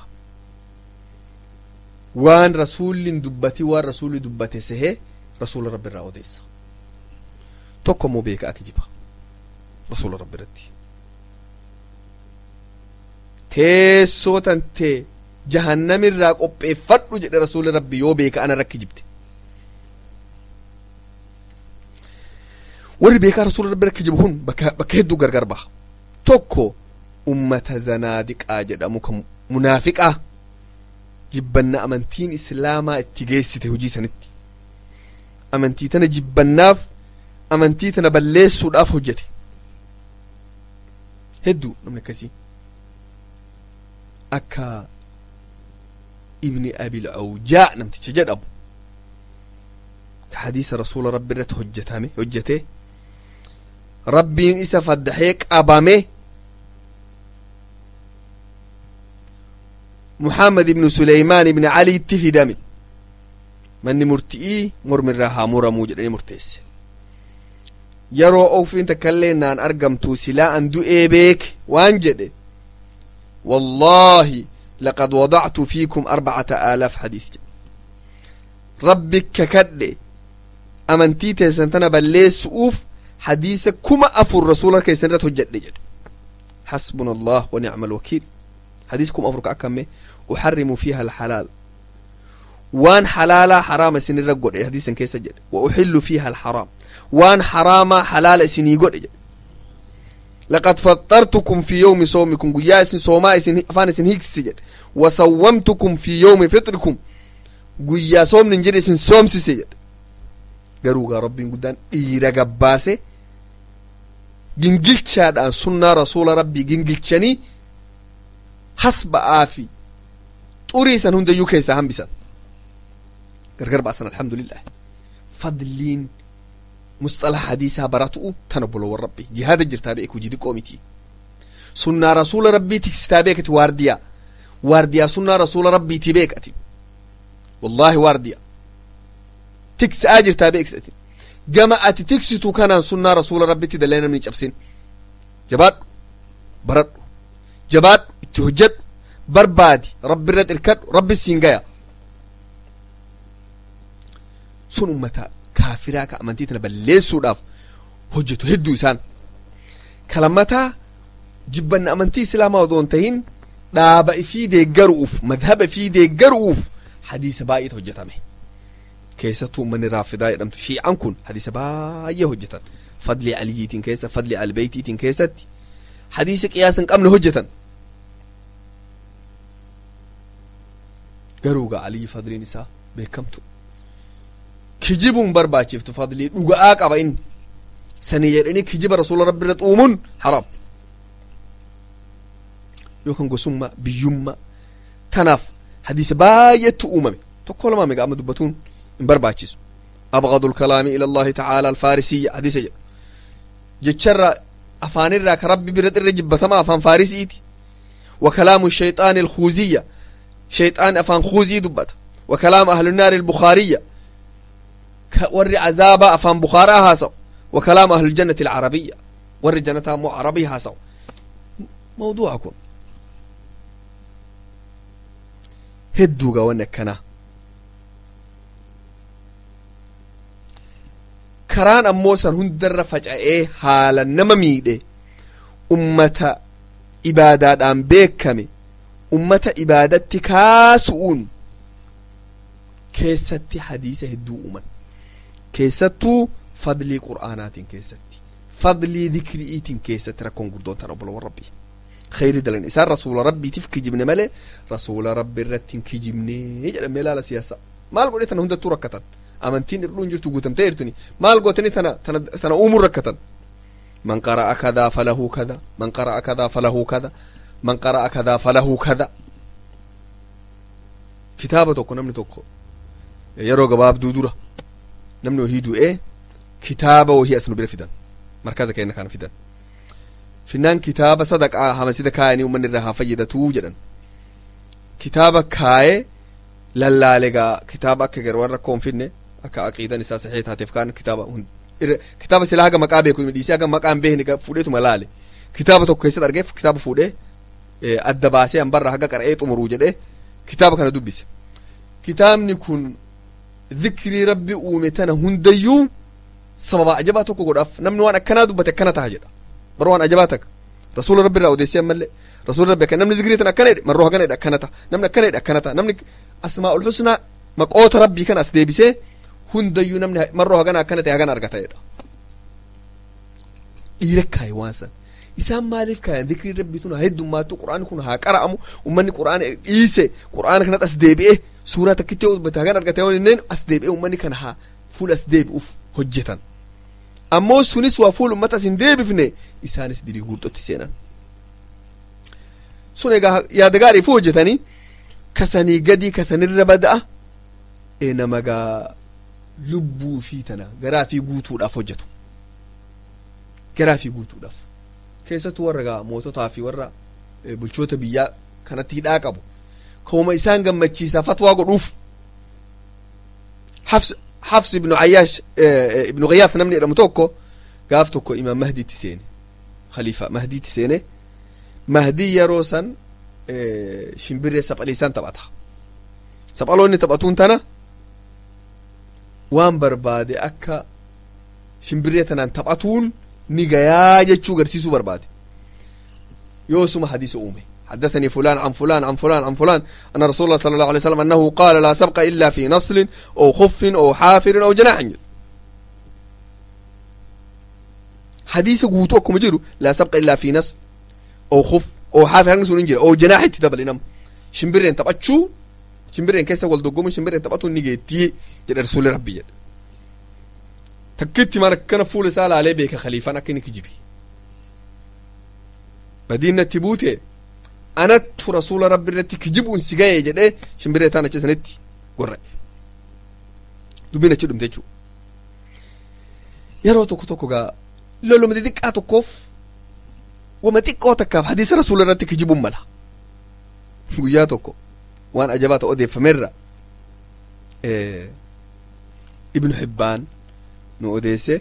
waan rasuulli hin dubbati, waan rasuulli dubbate sehee rasuula rabbi irraa odeessa. Tokko immoo beekaa kijiba rasuula rabbi irratti. Teessoo tantee jahannamirraa qopheeffadhu jedhe rasuulli rabbi yoo beeka ana irra kijibte. Warri beekaa rasuula rabbi irra kijibu kun bakka hedduu gargar baha. Tokko ummata zanaadiqaa jedhamu kan munaafiqaa jibbanna amantiin islaamaa itti geessite hojii sanitti amantii tana jibbannaaf amantii tana balleessuudhaaf hojjete hedduu. Namni akkasii akka Ibni Abil Awjaa namticha jedhamu ka hadiisa rasuula rabbi irratti hojjetame hojjete rabbiin isa faddaxee qabame Muhammad ibnu Suleymaan ibni Aliitti fidame, manni murti'ii mormirraa haa muramuu jedhanii murteesse. Yeroo ofiin takkaillee naan argamtu silaa an du'ee beeke waan jedhe, wallaahi laqad wadactu fiikum 4000 hadiis jedhe, rabbi kakadhe amantii teessan tana balleessu'uuf hadiisa 4000 rasuula keessan irratti hojjedhe jedhe. Xasbuna Allah wa nicma alwakiil. Hadiis 4000 ka akkame uxarrimu fiiha alxalaal, waan xalaalaa xaraama isin irra godhe hadiisan keessa jedhe, wa uxillu fiiha alxaraam, waan xaraamaa xalaala isinii godhe jedhe. Laqad faxartukum fi yawmi sawmikum, guyyaa isin soomaa isin afaan isin hiiksise jedhe, wasawwamtukum fi yawmi fitrikum, guyyaa soomni hin jedhe isin soomsise jedhe. Garuu gaa rabbiin guddaan dhiira gabbaase gingilchaadhaan sunnaa rasuula rabbii gingilchanii hasba'aa fi xurii san hundayyuu keessaa hambisan, gargar baasan. Alhamdulillah, fadliin musxalaha hadiisaa baratu'u tana bolowwan rabbi jihaada jirtaa beeku hojii diqqoo miti. Sunnaa rasuula rabbii tiksitaa beekati, waardiyaa waardiyaa sunnaa rasuula rabbiiti beekati, wallaahi waardiyaa tiksa'aa jirtaa beeksati. Gama ati tiksitu kanaan sunnaa rasuula rabbitti dallee namni cabsin. Jabaadhu, baradhu, jabaadhu, itti hojjedhu, barbaadi, rabbi irra xirkadhu, rabbi siin gaya. Sun ummata kaafiraa ka amantii tana balleessuudhaaf hojjetu hedduu isaan kalammataa jibbanna amantii islaamaa odoo hin tahin dhaaba ifii deeggaru'uuf madhaba ifii deeggaru'uuf hadiisa baay'eetu hojjetame. Keessattuu ummanni raafidaa jedhamtu shii'an kun hadiisa baay'ee hojjetan, fadli Aliyiitiin keessa, fadli Albeytiitiin keessatti hadiisa qiyaasa hin qabne hojjetan. Garuu gaa Aliyyi fadliin isaa beekamtu, kijibuun barbaachiftu, fadlii dhuga'aa qaba inni. Sanii jedhanii kijiba rasuula rabbi irra xuumuun haram yookaan gosummaa biyyummaa tanaaf hadiisa baay'eetu uumame. Tokko lamaa meeqa amma dubbatuun hin barbaachisu. Abghadu lkalaami ila Allahi tacaala alfaarisiyya hadiisa jedhu jecharra afaanirraa ka rabbi bira irra jibbatama afaan faarisiiti. Wa kalaamu shayxaani alkhuuziyya, shayxaan afaan khuuzii dubbata. Wa kalaamu ahli nnaari albukhaariyya, warri azaabaa afaan bukaaraa haasawu. Wa kalaamu ahli ljannati alcarabiyya, warri jannataa immoo carabii haasawu. Mawduuca kun hedduugaa wanni akkanaa karaan ammoo san hundarra faca'ee haala nama miidhe ummata ibaadaadhaan beekame ummata ibaadatti kaasu'uun keessatti hadiisa hedduu uuman, keessattuu fadlii qur'aanaatiin keessatti, fadlii dikri'iitiin keessatti. Rakkoon guddoon tan obbolowwan rabbii Kheyri dalan isaan rasuula rabbiitiif kijibne malee rasuula rabbi irratti hin kijibne jedhamee laala siyaasa maal godhe tana hundattuu rakkatan amantiin irdhuun jirtu guutamtee jirtuni maal gootanii tana tana tana uumuun rakkatan. Man qara'a kadaa falahu kada, man qara'a kadaa falahu kada, man qara'a kadaa falahu kada. Kitaaba tokko namni tokko yeroo gabaabduu dura namni wahii du'ee kitaaba wahii as nu bira fidan, markaza keenya kana fidan. Finnaan kitaaba sadaqaa hamasida kaayanii uummanni irraa haa fayyadatuu jedhan. Kitaaba kaayee lallaale gaa kitaaba akka gara warra rakkoo hin finne akka aqiidan isaa sahee taateef kaan kitaaba kitaaba silaa haga maqaa beeku dhiisee haga maqaa hin beekne fuudheetuma laale. Kitaaba tokko keessatti argeef kitaaba fuudhee adda baasee hanbarraa haga qara'ee xumuruu jedhee kitaaba kana dubbise. Kitaabni kun zikrii rabbi uume tana hundayyuu sababa ajabaa tokko godhaaf namni waan akkanaa dubbate akkana taha jedha. Bara waan ajabaa takka rasuula rabbi irraa odeessee ammallee rasuula rabbi akka namni zikrii tana akkana jedhe marroo hagana jedhe akkana taha, namni akkana jedhe akkana taha, namni asmaa'ul husnaa maqoota rabbii kana as deebisee hundayyuu namni marroo hagana akkana ta'e hagana argata jedha. Dhiira kaaye waan san isaan maaliif kaayan? Zikrii rabbii tun haa heddummaattu, qura'aanni kun haa qara'amu, ummanni qura'aana dhiise qura'aana kanatti as deebi'ee suuraa takkitti yoo dubbate hagana argata yoo inneen as deebi'ee ummanni kana haa fuula as deebi'uuf hojjetan. Ammoo sunis waa fuula ummata as hin deebifne isaanis dirii guurxotti seenan. Sun egaa yaada gaariif hojjetanii kasanii gadi kasanirra bada'a nama gaa lubbuu fi tana garaa fi guutuudhaaf hojjetu. Garaa fi guutuudhaaf. Keessattuu warra gaa moototaa fi warra bulchoota biyyaa kanatti hidhaa qabu. Kooma isaan gammachiisaa fatwaa godhuuf. Hafs ibnu Ayyaash ibnu Ghiyaaf namni jedhamu tokko gaaf tokko imaam Mahdiitti seene. Khaliifa Mahdiitti seene. Mahdii yeroo san shimbirree saphaliisaan taphata. Saphaloonni taphatuun tana waan barbaade akka shimbirree tanaan taphatuun ni gayaa jechuu garsiisuu barbaade. Yoosuma hadiisa uume. حدثني فلان عن فلان عن فلان عن فلان أن رسول الله صلى الله عليه وسلم أنه قال لا سبق إلا في نصل أو خف أو حافر أو جناح. حديث قوتوكم جيرو لا سبق إلا في نصل أو خف أو حافر أو جناح تدبل إنم شمبرين تبقى شمبرين كيسا والدقوم شمبرين تبقى نيجي جد رسول ربي جد تكتي ما كان فول سال عليه بك خليفة أنا كنك جيبي مدينة تبوتي أنا رسول ربي التي كجيبون سجاية جد شمبرين تانا جسنتي قرأ دبينا تشدم تجو يا رو توكو توكو جا لولو مديك أتوكوف وما تيكو تكاف حديث رسول ربي كجيبون ملا ويا توكو وأنا أجابات أودي فمرة ابن حبان نو أوديسي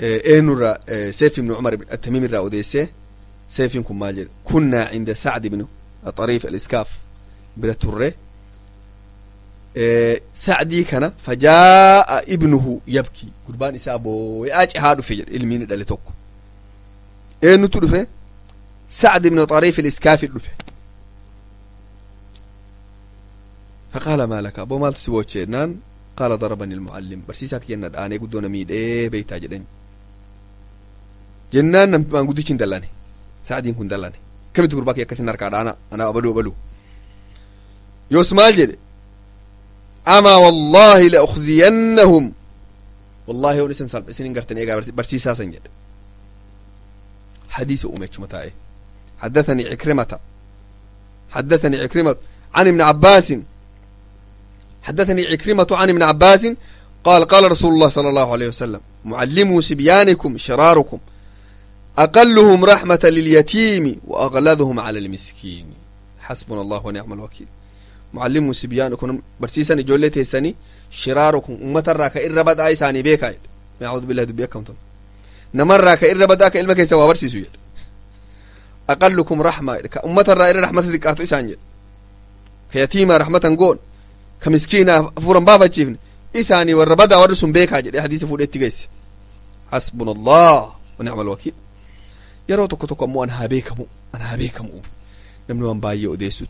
إنورا سيف بن عمر التميمي را أوديسي سيف كن ماجد كنا عند سعد بن طريف الإسكاف بلا سعدي كان فجاء ابنه يبكي قربان إسابو يأجي هادو في المين دالي توكو إنو تدفه سعد بن طريف الإسكاف دفه فقال ما لك أبو مال تسووتشي نان قال ضربني المعلم برسيساك يناد آني قدونا ميد إيه بيتا جدين جنان ما قدوشين دلاني سعدين كن دلاني كم تقول باكي أكسي نركع أنا أبلو أبلو يوس مال جدي أما والله لأخزينهم والله ونسن سالب سنين قرتني إيقا برسيسا سنجد حديث أميتش متاعي حدثني عكرمة حدثني عكرمة عن ابن عباس حدثني عكرمة عن ابن عباس قال قال رسول الله صلى الله عليه وسلم معلموا سبيانكم شراركم أقلهم رحمة لليتيم وأغلظهم على المسكين حسبنا الله ونعم الوكيل. معلموا سبيانكم برسيسا جولتي سني شراركم أمة الراكا إر بدأ إساني بيكا أعوذ بالله دبيكم تم نمر راكا إر بدأ كإلما كيسوا برسيسو أقلكم رحمة أمة الرا رحمة ذكرت إساني كيتيمة رحمة قول كمسكينة فورا بابا تشيفن إساني والربدا ورسم بيك حاجة حديث فود إتجيس حسبنا الله ونعم الوكيل. يرو توكو توكو مو أنا هبيك مو أنا هبيك مو نمنو أن بايو أديستو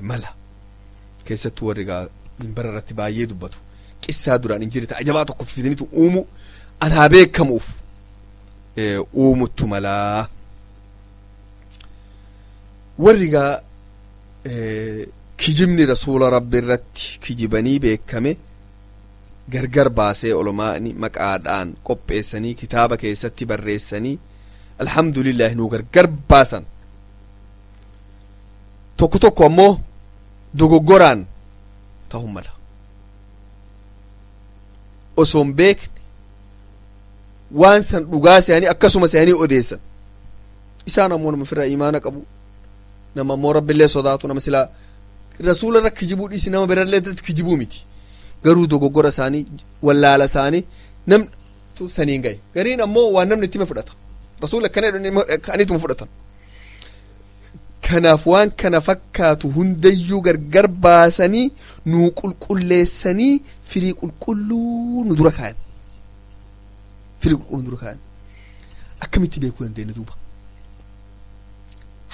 ملا كيستو ورجع من برا رتباية دبتو كيسا دران إنجيل تعجباتو في دنيتو أمو أنا هبيك مو Uumuttu malaa warri gaa kijibni rasuula rabbi irratti kijibanii beekame gargar baasee olomaani maqaadhaan qopheessanii kitaaba keessatti barreessanii alhamdulillahi nuu gargar baasan. Tokko tokko ammoo dogoggoraan ta'uu mala, osoo hin beekne waan san dhugaa se'anii akkasuma se'anii odeessan. Isaan ammoo nama ofirraa imaana qabu, nama ammoo rabbillee sodaatu, nama silaa rasuula irra kijibuu dhiisi nama birallee irratti kijibuu miti. Garuu dogoggora isaanii, wallaala isaanii namtu saniin gahe. Gariin ammoo waan namni itti hime fudhata, rasuula akkana jedhu fudhatan. Kanaaf waan kana fakkaatu hundayyuu gargar baasanii nuu qulqulleessanii firii qulqulluu nu dura kaayan, firii qulqulluu nu dura kaayan. Akkamitti beekuu dandeenya duuba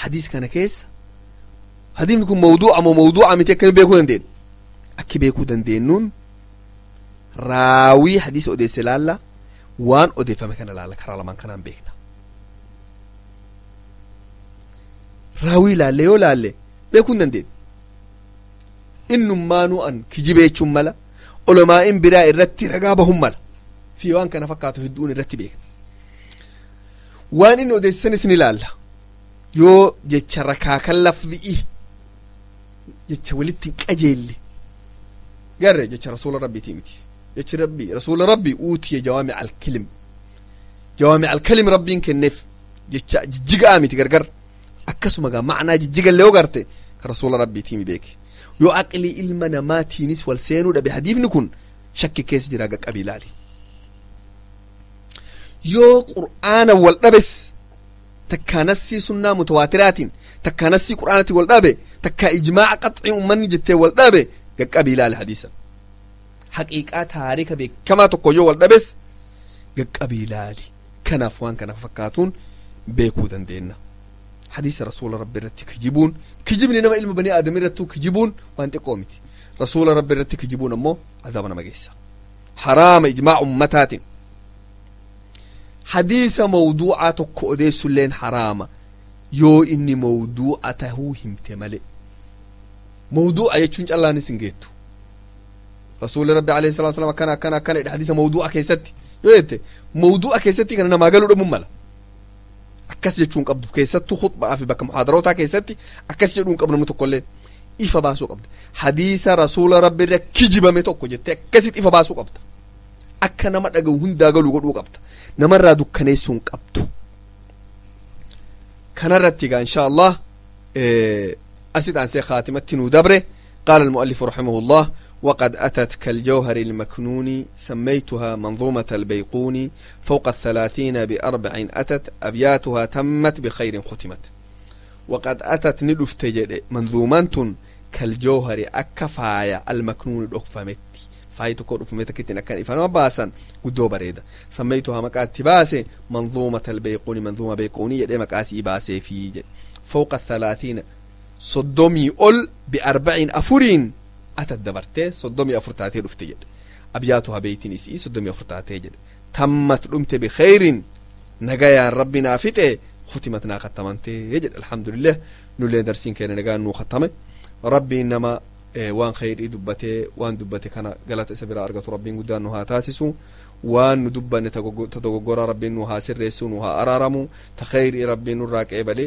hadiis kana keessa hadiisni kun mawduu'a moo mawduu'a miti? Akkami beekuu dandeenya? Akki beekuu dandeenyuun raawii hadiisa odeesse laalla, waan odeeffame kana laalla. Karaa lamaan kanaan beekna. Raawii laalle yoo laalle beekuu hin dandeenyu. Innummaanuu an kijibeechuun mala, olamaa'in biraa irratti ragaa bahun mala fi waan kana fakkaatu hedduun irratti beekna. Waan inni odeessanis ni laalla. Yoo jecha rakaakan lafzi'i, jecha walitti hin qajeelle garre, jecha rasuula rabbiitii miti. Jechi rabbii rasuula rabbii uutiye jawaamic alkalim, jawaamic alkalim rabbiin kenneef, jecha jijjiga'a miti gargar. Akkasuma gaa macnaa jijjigallee yoo garte ka rasuula rabbiitiimi beeke. Yoo aqlii ilma namaatiinis wal seenuu dhabe, hadiifni kun shakki keessa jira, qaqqabii ilaali. Yoo qur'aana wal dhabes, takkaa nassii sunnaa mutawaatiraatiin, takkaa nassii qur'aanatiin wal dhabe, takkaa ijmaaca qaxcii ummanni jettee wal dhabe, qaqqabii ilaali. Hadiisa haqiiqaa taarika beekamaa tokko yoo wal dhabes, qaqqabii ilaali. Kanaaf waan kana fakkaatuun beekuu dandeenya. Hadiisa rasuula rabbi irratti kijibuun, kijibni nama ilma banii aadam irrattuu kijibuun waan xiqqoo miti. Rasuula rabbi irratti kijibuun ammoo azaaba nama geessa, haraama ijmaac ummataatiin. Hadiisa mawduucaa tokko odeessulleen haraama yoo inni mawduuca tahuu himte male. Mawduuca jechuun callaanis hin geettu. Rasuulli rabbi alayhi salatu wasalam akkana akkana akkana jedhe hadiisa mawduuca keessatti yoo jette, mawduuca keessatti kana namaa galuu dhabuun mala. Akkas jechuun qabdu keessattuu khutbaa fi bakka muhaadarootaa keessatti akkas jedhuun qabdu. Namni tokkollee ifa baasuu qabda. Hadiisa rasuula rabbi irra kijibame tokko jettee akkasitti ifa baasuu qabda, akka nama dhagahu hundaa galuu godhuu qabda, namarraa dukkaneessuu hin qabdu. Kanarratti egaa insha Allah asit aansee khaatimatti nuu dabre. قال المؤلف رحمه الله: وقد أتت كالجوهر المكنون، سميتها منظومة البيقون، فوق 30 ب4 أتت، أبياتها تمت بخير ختمت. وقد أتت ندفت منظومة كالجوهر أكا فايا المكنون dhokfametti, faayi tokko dhufame takkittiin akkan ifama baasan guddoo bareeda. سميتها maqaatti baase منظومة البيقوني, منظومة بيقوني jedhee maqaa sii baaseefii jedhe. فوق 30 30 ol ب4 afuriin أتت dabartee 34 taatee dhufte jedhe. أبياتها beeytiin isii 34 taatee jedhe. تمت dhumte بخير nagayaan rabbi naa fixe ختمت naa kattamantee jedhe. Alhamdulillah, nullee darsiin keenya nagaan nuu khattame. Rabbiin nama waan khayrii dubbatee waan dubbate kana galata isa biraa argatu rabbiin guddaan nu haa taasisu. Waan nu dubbanne ta dogoggoraa rabbiin nu haa sirreessu, nu haa araaramu. Ta khayrii rabbiin nurraa qeebale,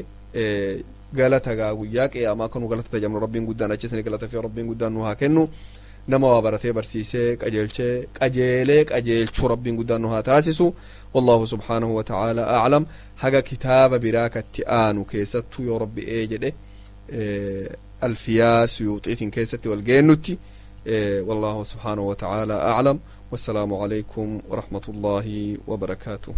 galata gaa guyyaa qiyaamaa kanu galata tajamnu rabbiin guddaan achisani galata fi rabbiin guddaan nu haa kennu. Nama waa baratee barsiisee qajeelchee qajeelee qajeelchuu rabbiin guddaan nu haa taasisu. والله سبحانه وتعالى أعلم. Haga kitaaba biraa katti aanu keessattuu yoo rabbi ee jedhe alfiyaa suyuuxiitiin keessatti wal geennutti, والله سبحانه وتعالى أعلم، والسلام عليكم ورحمة الله وبركاته.